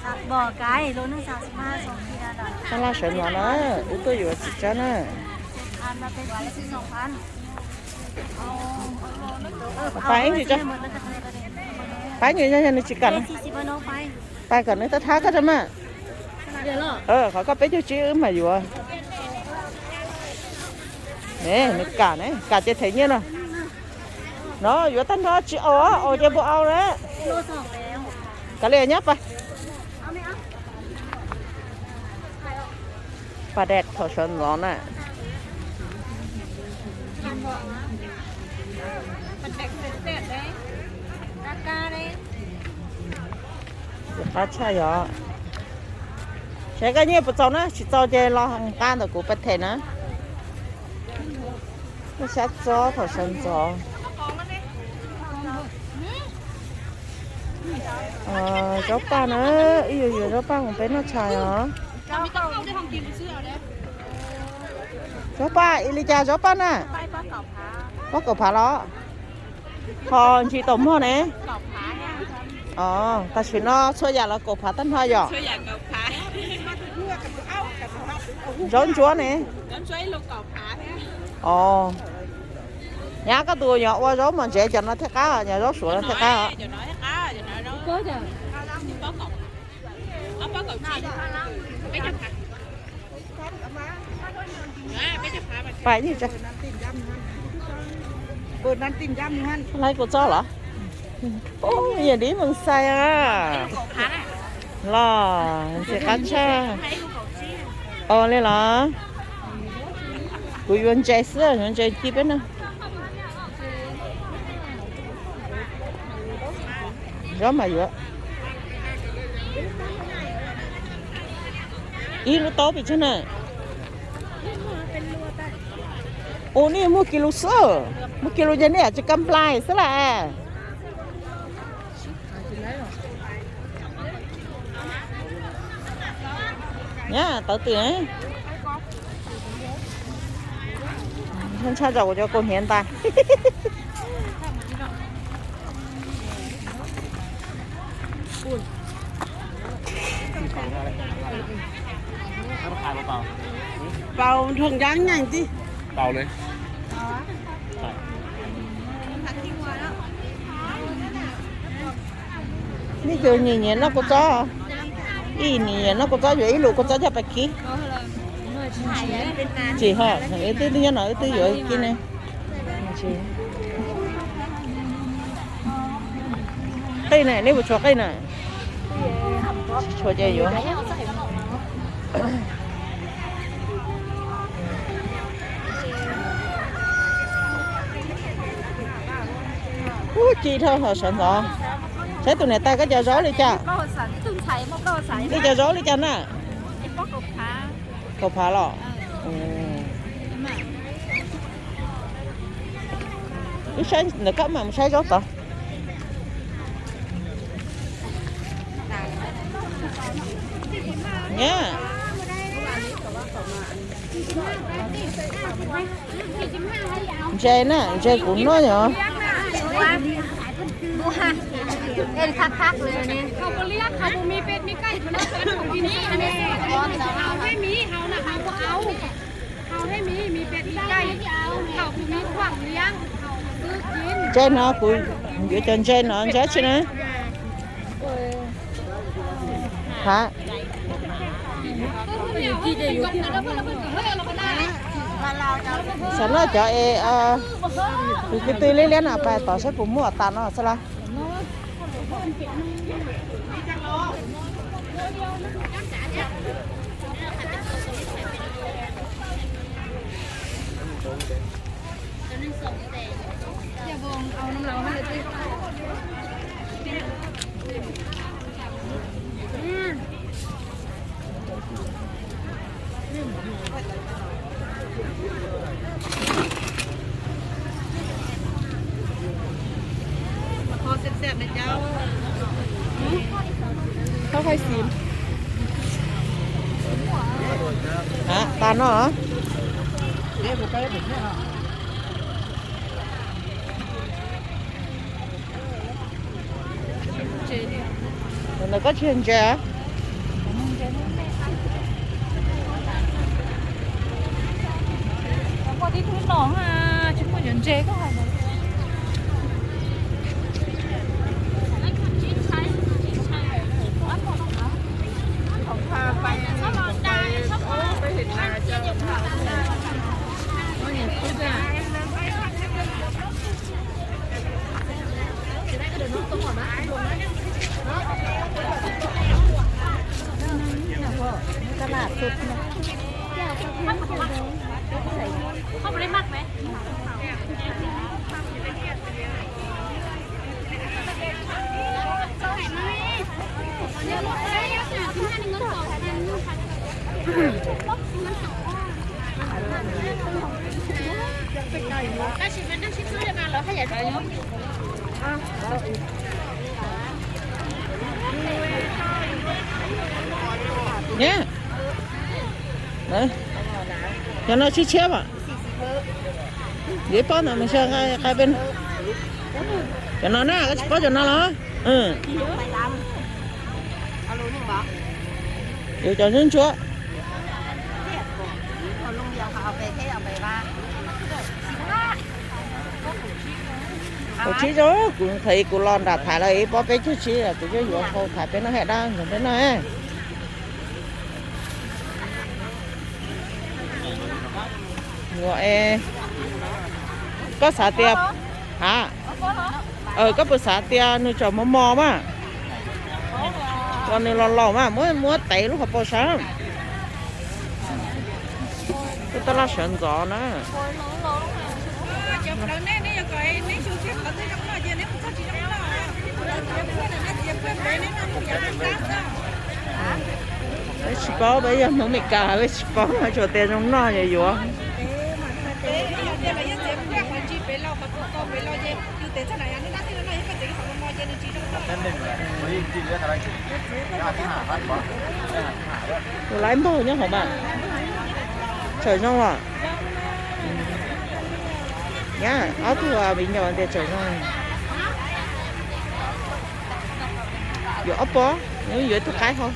Tab laj sawv ntxov na, wb tuaj yuav txiv tsawb na. Pais ib ntsis tso. Pais ib ntsis, yog nws tsis kam, pais kom nws thab thab koj tso mas. Qhov koj peb caug tsib wb mam yuav. Ne, nws kam ne, kam ces them nyiaj no. No yuav tag nrho tsis aus, aus ces puas aus na. Kav liam nyob pais. Pas dej thaum sawv ntxov na. Qab tshaj yog. Saib koj nyiaj puas txaus na, tsis txaus ces los nqa ntawm kuv pas them na. Muaj xyab txob thaum sawv ntxov. Zaub paj na, ib yam yuav zaub paj mus peb noj tshais os. Zaub paj ib li cas zaub paj na? Pob kaum phav los? Ho ntsis tau mog ne. Tam sim no txhua yam los kaum phav tag nrho yom? Zaub ntsuab ne? Os, nyab koj tus yog ua zaub mos ntsev cov no thiaj qab, yog zaub suav no thiaj qab. Pais, laiv kuv txob los? Yam dib mees xais a. Los ntxim qab tshaj. Ua li los? Kuv yuav ntses xwb, yuav ntses ci peb na. Zaub mas yuav ib lub taub pes tsawg na? Ua nej muag kis lus xwb, muag kis lus ces nej tsis kam plais xwb las. Nyab tawv twm. Ntshai ntshai zaum kuv cov kaus hniav ntais. Paus nrog nrab nyeem tib. Nej cov nyiam nyiam noj kua txob, ib nyiam nyiam noj kua txob yuav ib lus kua txob coj pais kib. Tsis ho, wb twb nyob no wb twb yuav kib ne. Qij na, nej puas tshuav qij na? Tsis tshuav ces yuav. Ub, ci dhau hov sawv ntxov. Saib tus niam tais koj cov zaub li cas? Koj cov zaub li cas na? Kaum phav los? Wb saib ntawm koj mam mus saib zaub tod. Nyab. Ntses na, ntses kuv noj yog. Ntses no kuv yuav cov ntses no ntses tsi na. Ha, xav noj cov es tus kwv tw liab liab no pais tom saib puas muaj tas no xwb las. Koj hais xim. Ha, tas no. Ntawm koj tsis ntses. Tib lub no ha, tsis muaj cov ntses koj hais ntawd. Cov no tshiab tshiab as. Yog ib pob ntawd mas xyov qab peb. Cov no na, koj tsis paub cov no los? Yuav cov ntsuab ntsuab. Kaum tsib zoo, kuv qhia kuv los nram Thaib lawm ib pob peb caug tsib, kuv coj yuav hau Thaib peb noj, hais dab ntxoov peb noj. Koj xav tias, a, koj puas xav tias nws tseem mos mos mas, los nws los laus mas muab muab tev lub hauv paus sab. Tab laj sawv ntxov na. Peb tsis paub, peb yog Hmoob Meskas peb tsis paub, tsuas tias zoo noj ces yuav. Tus lawv npog nyob hauv mas, tseem zoo los? Nyab ob tug viv ncaus tias tseem zoo. Yuav ob pob, yuav ib tug qaib hauv.